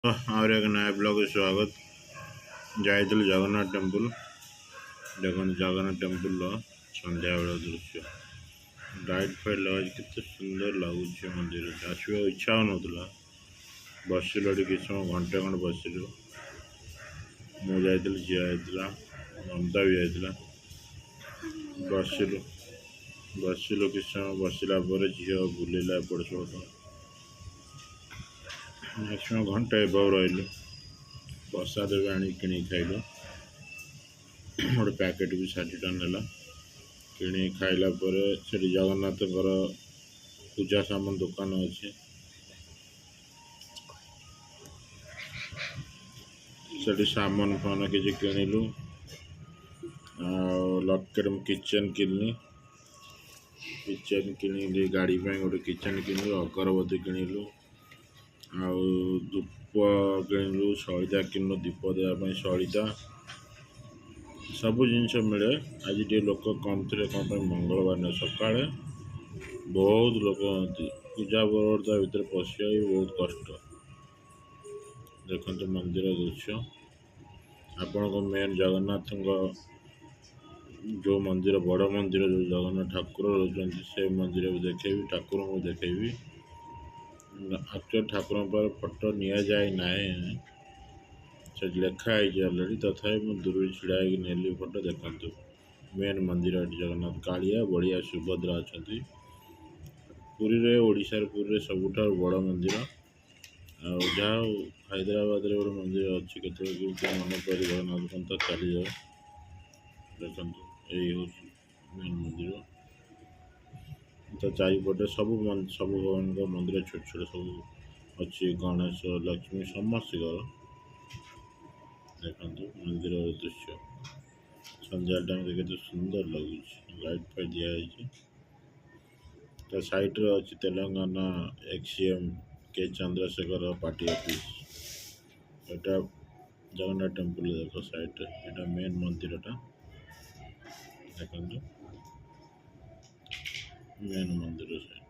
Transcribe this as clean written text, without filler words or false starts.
ଆହୁରି ଏକ ନୟା ବ୍ଲଗ୍‌ରେ ସ୍ୱାଗତ। ଯାଇଥିଲୁ ଜଗନ୍ନାଥ ଟେମ୍ପୁଲ। ଦେଖନ୍ତୁ, ଜଗନ୍ନାଥ ଟେମ୍ପୁଲର ସନ୍ଧ୍ୟାବେଳ ଦୃଶ୍ୟ। ଲାଇଟ୍ ଫାଇଟ୍ ଲଗାଇଛି, କେତେ ସୁନ୍ଦର ଲାଗୁଛି। ମନ୍ଦିର ଆସିବାକୁ ଇଚ୍ଛା ହେଉନଥିଲା। ବସିଲୁ ଏଠି କିଛି ସମୟ, ଘଣ୍ଟେ ଖଣ୍ଡେ ବସିଲୁ। ମୁଁ ଯାଇଥିଲି, ଝିଅ ଯାଇଥିଲା, ମମତା ବି ଯାଇଥିଲା। ବସିଲୁ ବସିଲୁ କିଛି ସମୟ। ବସିଲା ପରେ ଝିଅ ବୁଲିଲା ଏପଟ ସେପଟ। ମ୍ୟାକ୍ସିମମ୍ ଘଣ୍ଟେ ଏବଭ ରହିଲୁ। ପ୍ରସାଦ ବି ଆଣିକି କିଣିକି ଖାଇଲୁ। ଗୋଟେ ପ୍ୟାକେଟ୍ ବି 60 ଟଙ୍କା ନେଲା। କିଣିକି ଖାଇଲା ପରେ ସେଠି ଜଗନ୍ନାଥଙ୍କର ପୂଜା ସାମାନ ଦୋକାନ ଅଛି। ସେଠି ସାମାନ ଫାମାନ କିଛି କିଣିଲୁ। ଆଉ ଲକେଟ୍, ମୁଁ କିଚେନ୍ କିଣିଲି। କିଚେନ୍ କିଣିଲି, ଗାଡ଼ି ପାଇଁ ଗୋଟେ କିଚେନ୍ କିଣିଲୁ। ଅଗରବତୀ କିଣିଲୁ ଆଉ ଧୂପ କିଣିଲୁ, ସଳିତା କିଣିଲୁ, ଦୀପ ଦେବା ପାଇଁ ସଳିତା। ସବୁ ଜିନିଷ ମିଳେ। ଆଜି ଟିକେ ଲୋକ କମ୍ ଥିଲେ। କ'ଣ ପାଇଁ? ମଙ୍ଗଳବାର ଦିନ ସକାଳେ ବହୁତ ଲୋକ ହୁଅନ୍ତି। ପୂଜା ପର୍ବ, ତା ଭିତରେ ପଶିବା ବି ବହୁତ କଷ୍ଟ। ଦେଖନ୍ତୁ ମନ୍ଦିର ଦୃଶ୍ୟ। ଆପଣଙ୍କ ମେନ୍ ଜଗନ୍ନାଥଙ୍କ ଯେଉଁ ମନ୍ଦିର, ବଡ଼ ମନ୍ଦିର, ଯେଉଁ ଜଗନ୍ନାଥ ଠାକୁର ରହୁଛନ୍ତି, ସେ ମନ୍ଦିର ବି ଦେଖେଇବି, ଠାକୁରଙ୍କୁ ଦେଖେଇବି। ଆକ୍ଚୁଆଲି ଠାକୁରଙ୍କ ପାଖରେ ଫଟୋ ନିଆଯାଏ ନାହିଁ, ସେଠି ଲେଖା ହେଇଛି ଅଲରେଡ଼ି। ତଥାପି ମୁଁ ଦୂରରୁ ଛିଡ଼ା ହେଇକି ନେଲି ଫଟୋ। ଦେଖନ୍ତୁ ମେନ୍ ମନ୍ଦିର। ଏଠି ଜଗନ୍ନାଥ, କାଳିଆ, ବଳିଆ, ସୁଭଦ୍ରା ଅଛନ୍ତି। ପୁରୀରେ, ଓଡ଼ିଶାର ପୁରୀରେ ସବୁଠାରୁ ବଡ଼ ମନ୍ଦିର। ଆଉ ଯାହା ହଉ, ହାଇଦ୍ରାବାଦରେ ଗୋଟେ ମନ୍ଦିର ଅଛି। କେତେବେଳେ କେମିତି ମନେ ପଡ଼ିଲେ ଜଗନ୍ନାଥଙ୍କ ତ ଚାଲିଯାଉ। ଦେଖନ୍ତୁ, ଏଇ ହେଉଛି ମେନ୍ ମନ୍ଦିର। ତା ଚାରିପଟେ ସବୁ ସବୁ ଭଗବାନଙ୍କ ମନ୍ଦିର ଛୋଟ ଛୋଟ ସବୁ ଅଛି, ଗଣେଶ, ଲକ୍ଷ୍ମୀ, ସମସ୍ତଙ୍କର। ଦେଖନ୍ତୁ ମନ୍ଦିରର ଦୃଶ୍ୟ। ସନ୍ଧ୍ୟା ଟାଇମ୍ରେ କେତେ ସୁନ୍ଦର ଲାଗୁଛି। ଲାଇଟ୍ ଫାଇଟ୍ ଦିଆହେଇଛି। ତା ସାଇଡ଼୍ରେ ଅଛି ତେଲେଙ୍ଗାନା ଏକ୍ସ ସିଏମ୍ କେ ଚନ୍ଦ୍ରଶେଖର ପାର୍ଟି ଅଫିସ୍। ଏଟା ଜଗନ୍ନାଥ ଟେମ୍ପୁଲ। ଦେଖ ସାଇଡ଼୍ରେ, ଏଟା ମେନ୍ ମନ୍ଦିରଟା। ଦେଖନ୍ତୁ ମେନ୍ ମନ୍ଦିର ସାଇଡ଼୍।